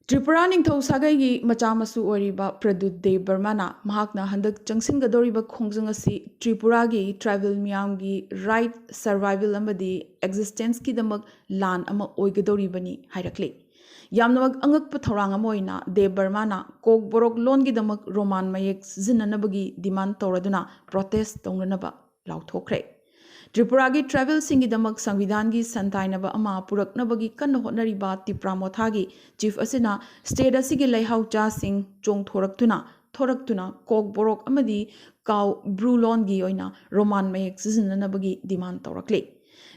ꯇ꯭ꯔꯤꯄꯨꯔꯥ ꯅꯤꯡꯊꯧ ꯁꯥꯒꯩꯒꯤ ꯃꯆꯥ ꯃꯁꯨ ꯑꯣꯏꯔꯤꯕ ꯄ꯭ꯔꯗꯨꯠ ꯗꯦꯕ ꯕꯔꯃꯥꯅ ꯃꯍꯥꯛꯅ ꯍꯟꯗꯛ ꯆꯪꯁꯤꯟꯒꯗꯧꯔꯤꯕ ꯈꯣꯡꯖꯪ ꯑꯁꯤ ꯇ꯭ꯔꯤꯄꯨꯔꯥꯒꯤ ꯇ꯭ꯔꯥꯏꯕꯦꯜ ꯃꯤꯌꯥꯝꯒꯤ ꯔꯥꯏꯠ, ꯁꯔꯚꯥꯏꯚꯦꯜ ꯑꯃꯗꯤ ꯑꯦꯛꯖꯤꯁꯇꯦꯟꯁꯀꯤꯗꯃꯛ ꯂꯥꯟ ꯑꯃ ꯑꯣꯏꯒꯗꯧꯔꯤꯕꯅꯤ ꯍꯥꯏꯔꯛꯂꯤ꯫ ꯌꯥꯝꯅꯃꯛ ꯑꯉꯛꯄ ꯊꯧꯔꯥꯡ ꯑꯃ ꯑꯣꯏꯅ ꯗꯦꯕ ꯕꯔꯃꯥꯅ ꯀꯣꯛꯕꯣꯔꯣꯛ ꯂꯣꯟꯒꯤꯗꯃꯛ ꯔꯣꯃꯥꯟ ꯃꯌꯦꯛ ꯁꯤꯖꯤꯟꯅꯅꯕꯒꯤ ꯗꯤꯃꯥꯟ ꯇꯧꯔꯗꯨꯅ ꯄ꯭ꯔꯣꯇꯦꯁ ꯇꯧꯅꯅꯕ ꯂꯥꯎꯊꯣꯛꯈ꯭ꯔꯦ꯫ ꯇ꯭ꯔꯤꯄꯨꯔꯥꯒꯤ ꯇ꯭ꯔꯥꯏꯕꯦꯜꯁꯤꯡꯒꯤꯗꯃꯛ ꯁꯪꯕꯤꯙꯥꯟꯒꯤ ꯁꯟ ꯇꯥꯏꯅꯕ ꯑꯃ ꯄꯨꯔꯛꯅꯕꯒꯤ ꯀꯟꯅ ꯍꯣꯠꯅꯔꯤꯕ ꯇꯤꯄ꯭ꯔꯥ ꯃꯣꯊꯥꯒꯤ ꯆꯤꯐ ꯑꯁꯤꯅ ꯁ꯭ꯇꯦꯠ ꯑꯁꯤꯒꯤ ꯂꯩꯍꯥꯎꯆꯥꯁꯤꯡ ꯆꯣꯡꯊꯣꯔꯛꯇꯨꯅ, ꯊꯣꯔꯛꯇꯨꯅ ꯀꯣꯛꯕꯣꯔꯣꯛ ꯑꯃꯗꯤ ꯀꯥꯎ ꯕ꯭ꯔꯨ ꯂꯣꯟꯒꯤ ꯑꯣꯏꯅ ꯔꯣꯃꯥꯟ ꯃꯌꯦꯛ ꯁꯤꯖꯤꯟꯅꯅꯕꯒꯤ ꯗꯤꯃꯥꯟ ꯇꯧꯔꯛꯂꯤ꯫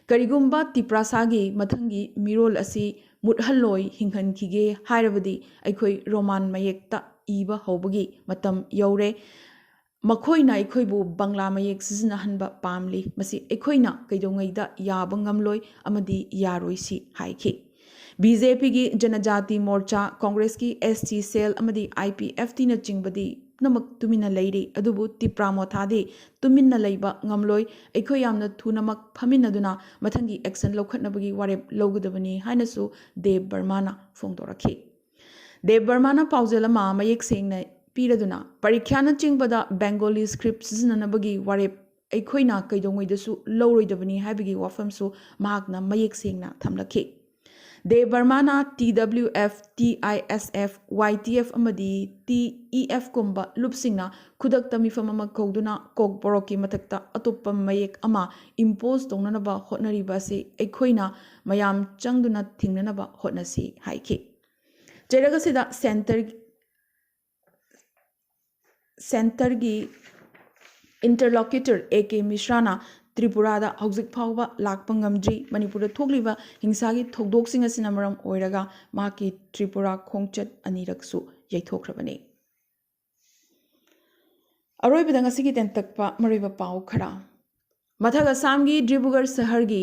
ꯀꯔꯤꯒꯨꯝꯕ ꯇꯤꯄ꯭ꯔꯥꯁꯥꯒꯤ ꯃꯊꯪꯒꯤ ꯃꯤꯔꯣꯜ ꯑꯁꯤ ꯃꯨꯠꯍꯜꯂꯣꯏ, ꯍꯤꯡꯍꯟꯈꯤꯒꯦ ꯍꯥꯏꯔꯕꯗꯤ ꯑꯩꯈꯣꯏ ꯔꯣꯃꯥꯟ ꯃꯌꯦꯛꯇ ꯏꯕ ꯍꯧꯕꯒꯤ ꯃꯇꯝ ꯌꯧꯔꯦ꯫ ꯃꯈꯣꯏꯅ ꯑꯩꯈꯣꯏꯕꯨ ꯕꯪꯂꯥ ꯃꯌꯦꯛ ꯁꯤꯖꯤꯟꯅꯍꯟꯕ ꯄꯥꯝꯂꯤ꯫ ꯃꯁꯤ ꯑꯩꯈꯣꯏꯅ ꯀꯩꯗꯧꯉꯩꯗ ꯌꯥꯕ ꯉꯝꯂꯣꯏ ꯑꯃꯗꯤ ꯌꯥꯔꯣꯏꯁꯤ ꯍꯥꯏꯈꯤ꯫ ꯕꯤ ꯖꯦ ꯄꯤꯒꯤ ꯖꯅꯖꯥꯇꯤ ꯃꯣꯔꯆꯥ, ꯀꯣꯡꯒ꯭ꯔꯦꯁꯀꯤ ꯑꯦꯁ ꯇꯤ ꯁꯦꯜ ꯑꯃꯗꯤ ꯑꯥꯏ ꯄꯤ ꯑꯦꯐ ꯇꯤꯅꯆꯤꯡꯕꯗꯤ ꯄꯨꯝꯅꯃꯛ ꯇꯨꯃꯤꯟꯅ ꯂꯩꯔꯤ, ꯑꯗꯨꯕꯨ ꯇꯤꯄ꯭ꯔꯥ ꯃꯣꯊꯥꯗꯤ ꯇꯨꯃꯤꯟꯅ ꯂꯩꯕ ꯉꯝꯂꯣꯏ꯫ ꯑꯩꯈꯣꯏ ꯌꯥꯝꯅ ꯊꯨꯅꯃꯛ ꯐꯝꯃꯤꯟꯅꯗꯨꯅ ꯃꯊꯪꯒꯤ action ꯂꯧꯈꯠꯅꯕꯒꯤ ꯋꯥꯔꯦꯞ ꯂꯧꯒꯗꯕꯅꯤ ꯍꯥꯏꯅꯁꯨ ꯗꯦꯕ ꯕꯔꯃꯥꯅ ꯐꯣꯡꯗꯣꯔꯛꯈꯤ꯫ ꯗꯦꯕ ꯕꯔꯃꯥꯅ ꯄꯥꯎꯖꯦꯜ ꯑꯃ ꯃꯌꯦꯛ ꯁꯦꯡꯅ ꯄꯤꯔꯗꯨꯅ, ꯄꯔꯤꯈ꯭ꯌꯥꯅꯆꯤꯡꯕꯗ Bengali script ꯁꯤꯖꯤꯟꯅꯅꯕꯒꯤ ꯋꯥꯔꯦꯞ ꯑꯩꯈꯣꯏꯅ ꯀꯩꯗꯧꯉꯩꯗꯁꯨ ꯂꯧꯔꯣꯏꯗꯕꯅꯤ ꯍꯥꯏꯕꯒꯤ ꯋꯥꯐꯝꯁꯨ ꯃꯍꯥꯛꯅ ꯃꯌꯦꯛ ꯁꯦꯡꯅ ꯊꯝꯂꯛꯈꯤ꯫ ꯗꯦꯕ ꯕꯔꯃꯥꯅ T W F, T I S F, Y T F ꯑꯃꯗꯤ T E F ꯀꯨꯝꯕ ꯂꯨꯞꯁꯤꯡꯅ ꯈꯨꯗꯛꯇ ꯃꯤꯐꯝ ꯑꯃ ꯀꯧꯗꯨꯅ ꯀꯣꯛꯕꯣꯔꯣꯛꯀꯤ ꯃꯊꯛꯇ ꯑꯇꯣꯞꯄ ꯃꯌꯦꯛ ꯑꯃ impose ꯇꯧꯅꯅꯕ ꯍꯣꯠꯅꯔꯤꯕ ꯑꯁꯤ ꯑꯩꯈꯣꯏꯅ ꯃꯌꯥꯝ ꯆꯪꯗꯨꯅ ꯊꯤꯡꯅꯅꯕ ꯍꯣꯠꯅꯁꯤ ꯍꯥꯏꯈꯤ꯫ ꯆꯩꯔꯛ ꯑꯁꯤꯗ centre centreꯒꯤ interlocutor A K ꯃꯤꯁ꯭ꯔꯥꯅ ꯇ꯭ꯔꯤꯄꯨꯔꯥꯗ ꯍꯧꯖꯤꯛ ꯐꯥꯎꯕ ꯂꯥꯛꯄ ꯉꯝꯗ꯭ꯔꯤ꯫ ꯃꯅꯤꯄꯨꯔꯗ ꯊꯣꯛꯂꯤꯕ ꯍꯤꯡꯁꯥꯒꯤ ꯊꯧꯗꯣꯛꯁꯤꯡ ꯑꯁꯤꯅ ꯃꯔꯝ ꯑꯣꯏꯔꯒ ꯃꯍꯥꯛꯀꯤ ꯇ꯭ꯔꯤꯄꯨꯔꯥ ꯈꯣꯡꯆꯠ ꯑꯅꯤꯔꯛꯁꯨ ꯌꯩꯊꯣꯛꯈ꯭ꯔꯕꯅꯤ꯫ ꯑꯔꯣꯏꯕꯗ ꯉꯁꯤꯒꯤ ꯇꯦꯟꯇꯛꯄ ꯃꯔꯨꯑꯣꯏꯕ ꯄꯥꯎ ꯈꯔ꯫ ꯃꯊꯛ ꯑꯁꯥꯝꯒꯤ ꯗꯤꯕ꯭ꯔꯨꯒꯔ ꯁꯍꯔꯒꯤ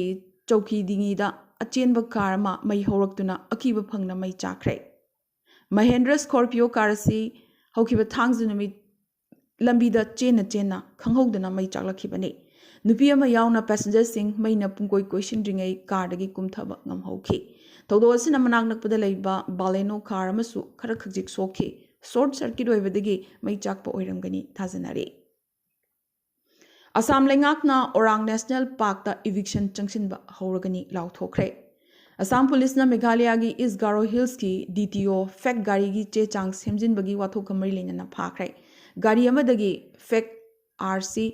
ꯆꯧꯀꯤꯗꯤꯉꯤꯗ ꯑꯆꯦꯟꯕ ꯀꯥꯔ ꯑꯃ ꯃꯩ ꯍꯧꯔꯛꯇꯨꯅ ꯑꯀꯤꯕ ꯐꯪꯅ ꯃꯩ ꯆꯥꯛꯈ꯭ꯔꯦ꯫ ꯃꯍꯦꯟꯗ꯭ꯔ ꯁ꯭ꯀꯣꯔꯄꯤꯌꯣ ꯀꯥꯔ ꯑꯁꯤ ꯍꯧꯈꯤꯕ ꯊꯥꯡꯖ ꯅꯨꯃꯤꯠ ꯂꯝꯕꯤꯗ ꯆꯦꯟꯅ ꯆꯦꯟꯅ ꯈꯪꯍꯧꯗꯅ ꯃꯩ ꯆꯥꯛꯂꯛꯈꯤꯕꯅꯤ꯫ ꯅꯨꯄꯤ ꯑꯃ ꯌꯥꯎꯅ ꯄꯦꯁꯦꯟꯖꯔꯁꯤꯡ ꯃꯩꯅ ꯄꯨꯡꯀꯣꯏ ꯀꯣꯏꯁꯤꯟꯗ꯭ꯔꯤꯉꯩ ꯀꯥꯔꯗꯒꯤ ꯀꯨꯝꯊꯕ ꯉꯝꯍꯧꯈꯤ꯫ ꯊꯧꯗꯣꯛ ꯑꯁꯤꯅ ꯃꯅꯥꯛ ꯅꯛꯄꯗ ꯂꯩꯕ ꯕꯥꯂꯦꯅꯣ ꯀꯥꯔ ꯑꯃꯁꯨ ꯈꯔ ꯈꯖꯤꯛ ꯁꯣꯛꯈꯤ꯫ ꯁꯣꯔꯠ ꯁꯔꯀꯤꯠ ꯑꯣꯏꯕꯗꯒꯤ ꯃꯩ ꯆꯥꯛꯄ ꯑꯣꯏꯔꯝꯒꯅꯤ ꯊꯥꯖꯅꯔꯤ꯫ ꯑꯁꯥꯝ ꯂꯩꯉꯥꯛꯅ ꯑꯣꯔꯥꯡ ꯅꯦꯁꯅꯦꯜ ꯄꯥꯔꯛꯇ ꯏꯚꯤꯛꯁꯟ ꯆꯪꯁꯤꯟꯕ ꯍꯧꯔꯒꯅꯤ ꯂꯥꯎꯊꯣꯛꯈ꯭ꯔꯦ꯫ ꯑꯁꯥꯝ ꯄꯨꯂꯤꯁꯅ ꯃꯦꯘꯥꯂꯌꯥꯒꯤ ꯏꯁ ꯒꯥꯔꯣ ꯍꯤꯜꯁꯀꯤ D T O ꯐꯦꯛ ꯒꯥꯔꯤꯒꯤ ꯆꯦ ꯆꯥꯡ ꯁꯦꯝꯖꯤꯟꯕꯒꯤ ꯋꯥꯊꯣꯛꯀ ꯃꯔꯤ ꯂꯩꯅꯅ ꯐꯥꯈ꯭ꯔꯦ꯫ ꯒꯥꯔꯤ ꯑꯃꯗꯒꯤ ꯐꯦꯛ R C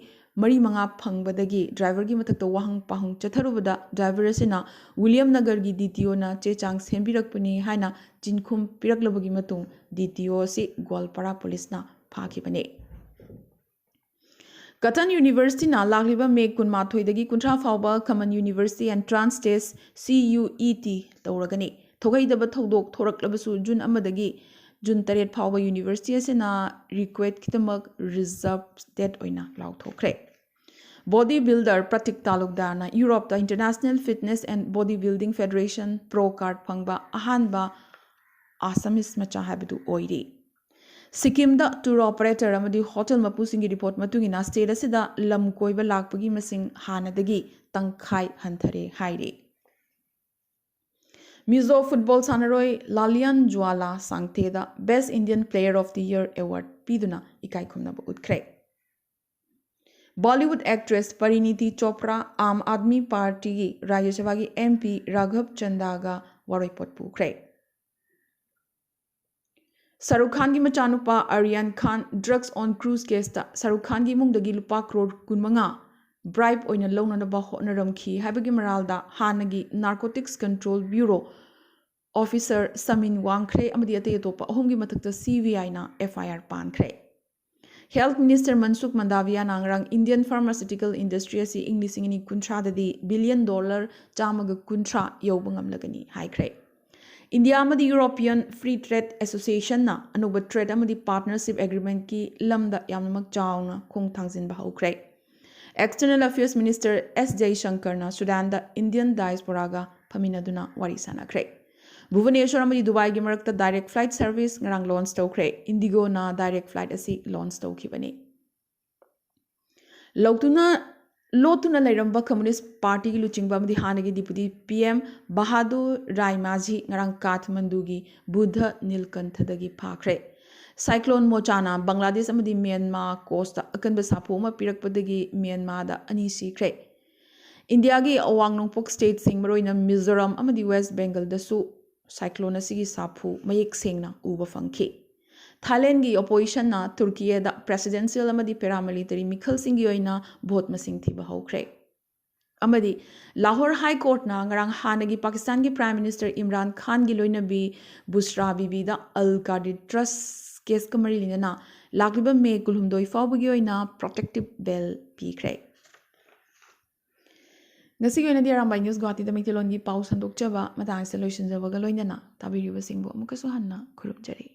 ꯃꯔꯤ ꯃꯉꯥ ꯐꯪꯕꯗꯒꯤ ꯗ꯭ꯔꯥꯏꯚꯔꯒꯤ ꯃꯊꯛꯇ ꯋꯥꯍꯪ ꯄꯥꯎꯍꯪ ꯆꯠꯊꯔꯨꯕꯗ ꯗ꯭ꯔꯥꯏꯚꯔ ꯑꯁꯤꯅ ꯋꯤꯂꯤꯌꯝ ꯅꯒꯔꯒꯤ D T Oꯅ ꯆꯦ ꯆꯥꯡ ꯁꯦꯝꯕꯤꯔꯛꯄꯅꯤ ꯍꯥꯏꯅ ꯆꯤꯟꯈꯨꯝ ꯄꯤꯔꯛꯂꯕꯒꯤ ꯃꯇꯨꯡ D T O ꯑꯁꯤ ꯒꯣꯜꯄꯥꯔꯥ ꯄꯨꯂꯤꯁꯅ ꯐꯥꯈꯤꯕꯅꯤ꯫ ꯀꯇꯟ ꯌꯨꯅꯤꯚꯔꯁꯤꯇꯤꯅ ꯂꯥꯛꯂꯤꯕ ꯃꯦ ꯀꯨꯟꯃꯥꯊꯣꯏꯗꯒꯤ ꯀꯨꯟꯊ꯭ꯔꯥ ꯐꯥꯎꯕ Common University Entrance Test, C U E T, ꯇꯧꯔꯒꯅꯤ꯫ ꯊꯣꯛꯍꯩꯗꯕ ꯊꯧꯗꯣꯛ ꯊꯣꯔꯛꯂꯕꯁꯨ ꯖꯨꯟ ꯑꯃꯗꯒꯤ ꯖꯨꯟ ꯇꯔꯦꯠ ꯐꯥꯎꯕ ꯌꯨꯅꯤꯚꯔꯁꯤꯇꯤ ꯑꯁꯤꯅ ꯔꯤꯀ꯭ꯋꯦꯠꯀꯤꯗꯃꯛ ꯔꯤꯖꯔꯚ ꯗꯦꯠ ꯑꯣꯏꯅ ꯂꯥꯎꯊꯣꯛꯈ꯭ꯔꯦ꯫ ꯕꯣꯗꯤ ꯕꯤꯜꯗꯔ ꯄ꯭ꯔꯇꯤꯛ ꯇꯥꯂꯨꯛꯗꯥꯔꯅ ꯌꯨꯔꯣꯞꯇ International Fitness and Body Building Federation pro card ꯐꯪꯕ ꯑꯍꯥꯟꯕ ꯑꯁꯥꯃꯤꯁ ꯃꯆꯥ ꯍꯥꯏꯕꯗꯨ ꯑꯣꯏꯔꯤ꯫ ꯁꯤꯛꯀꯤꯝꯗ tour operator ꯑꯃꯗꯤ hotel ꯃꯄꯨꯁꯤꯡꯒꯤ report ꯃꯇꯨꯡ ꯏꯟꯅ state ꯑꯁꯤꯗ ꯂꯝ ꯀꯣꯏꯕ ꯂꯥꯛꯄꯒꯤ ꯃꯁꯤꯡ ꯍꯥꯟꯅꯗꯒꯤ ꯇꯪꯈꯥꯏ ꯍꯟꯊꯔꯦ ꯍꯥꯏꯔꯤ꯫ ꯃꯤꯖꯣ football ꯁꯥꯟꯅꯔꯣꯏ ꯂꯥꯂꯤꯌꯥꯟ ꯖ꯭ꯋꯥꯂꯥ ꯁꯥꯡꯊꯦꯗ Best Indian Player of the Year award ꯄꯤꯗꯨꯅ ꯏꯀꯥꯏ ꯈꯨꯝꯅꯕ ꯎꯠꯈ꯭ꯔꯦ꯫ Bollywood actress ꯄꯔꯤꯅꯤꯇꯤ ꯆꯣꯄ꯭ꯔꯥ ꯑꯥꯝ ꯑꯥꯗꯃꯤ ꯄꯥꯔꯇꯤꯒꯤ ꯔꯥꯖ꯭ꯌ ꯁꯚꯥꯒꯤ MP ꯔꯥꯘꯕ ꯆꯟꯗꯥꯒ ꯋꯥꯔꯣꯏꯄꯣꯠ ꯄꯨꯈ꯭ꯔꯦ꯫ ꯁꯥꯔꯨꯈ ꯈꯥꯟꯒꯤ ꯃꯆꯥꯅꯨꯄꯥ ꯑꯔꯤꯌꯥꯟ ꯈꯥꯟ drugs on cruise caseꯇ ꯁꯥꯔꯨꯈ ꯈꯥꯟꯒꯤ ꯏꯃꯨꯡꯗꯒꯤ ꯂꯨꯄꯥ ꯀ꯭ꯔꯣꯔ ꯀꯨꯟꯃꯉꯥ bribe ꯑꯣꯏꯅ ꯂꯧꯅꯅꯕ ꯍꯣꯠꯅꯔꯝꯈꯤ ꯍꯥꯏꯕꯒꯤ ꯃꯔꯥꯜꯗ ꯍꯥꯟꯅꯒꯤ Narcotics Control Bureau officer ꯁꯃꯤꯟ ꯋꯥꯡꯈ꯭ꯔꯦ ꯑꯃꯗꯤ ꯑꯇꯩ ꯑꯇꯣꯞꯄ ꯑꯍꯨꯝꯒꯤ ꯃꯊꯛꯇ CBIꯅ FIR ꯄꯥꯟꯈ꯭ꯔꯦ꯫ Health Minister ꯃꯟꯁꯨꯈ ꯃꯟꯗꯥꯚꯤꯌꯥꯅ ꯉꯔꯥꯡ Indian pharmaceutical industry ꯑꯁꯤ ꯏꯪ ꯂꯤꯁꯤꯡ ꯑꯅꯤ ꯀꯨꯟꯊ꯭ꯔꯥꯗꯗꯤ billion dollar ꯆꯥꯝꯃꯒ ꯀꯨꯟꯊ꯭ꯔꯥ ꯌꯧꯕ ꯉꯝꯂꯒꯅꯤ ꯍꯥꯏꯈ꯭ꯔꯦ꯫ ꯏꯟꯗꯤꯌꯥ ꯑꯃꯗꯤ European Free Trade Associationꯅ ꯑꯅꯧꯕ trade ꯑꯃꯗꯤ partnership agreementꯀꯤ ꯂꯝꯗ ꯌꯥꯝꯅꯃꯛ ꯆꯥꯎꯅ ꯈꯣꯡ ꯊꯥꯡꯖꯤꯟꯕ ꯍꯧꯈ꯭ꯔꯦ꯫ External Affairs Minister S ꯖꯌꯁꯪꯀꯔꯅ ꯁꯨꯗꯥꯟꯗ Indian diasporaꯒ ꯐꯝꯃꯤꯟꯅꯗꯨꯅ ꯋꯥꯔꯤ ꯁꯥꯟꯅꯈ꯭ꯔꯦ꯫ ꯚꯨꯕꯅꯦꯁ꯭ꯋꯔ ꯑꯃꯗꯤ ꯗꯨꯕꯥꯏꯒꯤ ꯃꯔꯛꯇ direct flight service ꯉꯔꯥꯡ launch ꯇꯧꯈ꯭ꯔꯦ꯫ IndiGoꯅ direct flight ꯑꯁꯤ launch ꯇꯧꯈꯤꯕꯅꯤ꯫ ꯂꯧꯇꯨꯅ ꯂꯣꯠꯇꯨꯅ ꯂꯩꯔꯝꯕ Communist Partyꯒꯤ ꯂꯨꯆꯤꯡꯕ ꯑꯃꯗꯤ ꯍꯥꯟꯅꯒꯤ Deputy PM ꯕꯍꯥꯗꯨꯔ ꯔꯥꯏ ꯃꯥꯖꯤ ꯉꯔꯥꯡ ꯀꯥꯊꯃꯟꯗꯨꯒꯤ ꯕꯨꯙ ꯅꯤꯜꯀꯟꯊꯗꯒꯤ ꯐꯥꯈ꯭ꯔꯦ꯫ Cyclone ꯃꯣꯆꯥꯅ ꯕꯪꯒ꯭ꯂꯥꯗꯦꯁ ꯑꯃꯗꯤ ꯃ꯭ꯌꯥꯟꯃꯥꯔ coastꯇ ꯑꯀꯟꯕ ꯁꯥꯐꯨ ꯑꯃ ꯄꯤꯔꯛꯄꯗꯒꯤ ꯃ꯭ꯌꯥꯟꯃꯥꯔꯗ ꯑꯅꯤ ꯁꯤꯈ꯭ꯔꯦ꯫ ꯏꯟꯗꯤꯌꯥꯒꯤ ꯑꯋꯥꯡ ꯅꯣꯡꯄꯣꯛ stateꯁꯤꯡ ꯃꯔꯨꯑꯣꯏꯅ ꯃꯤꯖꯣꯔꯥꯝ ꯑꯃꯗꯤ West Bengalꯗꯁꯨ cyclone ꯑꯁꯤꯒꯤ ꯁꯥꯐꯨ ꯃꯌꯦꯛ ꯁꯦꯡꯅ ꯎꯕ ꯐꯪꯈꯤ꯫ Thailandꯒꯤ oppositionꯅ ꯇꯨꯔꯀꯤꯌꯥꯗ presidential ꯑꯃꯗꯤ paramilitary ꯃꯤꯈꯜꯁꯤꯡꯒꯤ ꯑꯣꯏꯅ vote ꯃꯁꯤꯡ ꯊꯤꯕ ꯍꯧꯈ꯭ꯔꯦ꯫ ꯑꯃꯗꯤ ꯂꯥꯍꯣꯔ High Courtꯅ ꯉꯔꯥꯡ ꯍꯥꯟꯅꯒꯤ ꯄꯥꯀꯤꯁꯇꯥꯟꯒꯤ Prime Minister ꯏꯝꯔꯥꯟ ꯈꯥꯟꯒꯤ ꯂꯣꯏꯅꯕꯤ ꯕꯨꯁ꯭ꯔꯥ ꯕꯤꯕꯤꯗ ꯑꯜ ꯀꯥꯗꯤꯔ trust caseꯀ ꯃꯔꯤ ꯂꯩꯅꯅ ꯂꯥꯛꯂꯤꯕ ꯃꯦ ꯀꯨꯟꯍꯨꯝꯗꯣꯏ ꯐꯥꯎꯕꯒꯤ ꯑꯣꯏꯅ protective bail ꯄꯤꯈ꯭ꯔꯦ꯫ ꯉꯁꯤꯒꯤ ꯑꯣꯏꯅꯗꯤ ꯑꯔꯥꯝꯕꯥꯏ News ꯒꯨꯋꯥꯍꯥꯇꯤꯗ ꯃꯩꯇꯩꯂꯣꯟꯒꯤ ꯄꯥꯎ ꯁꯟꯗꯣꯛꯆꯕ ꯃꯇꯥꯡ ꯑꯁꯤꯗ ꯂꯣꯏꯁꯤꯟꯖꯕꯒ ꯂꯣꯏꯅꯅ ꯇꯥꯕꯤꯔꯤꯕꯁꯤꯡꯕꯨ ꯑꯃꯨꯛꯀꯁꯨ ꯍꯟꯅ ꯈꯨꯔꯨꯝꯖꯔꯤ꯫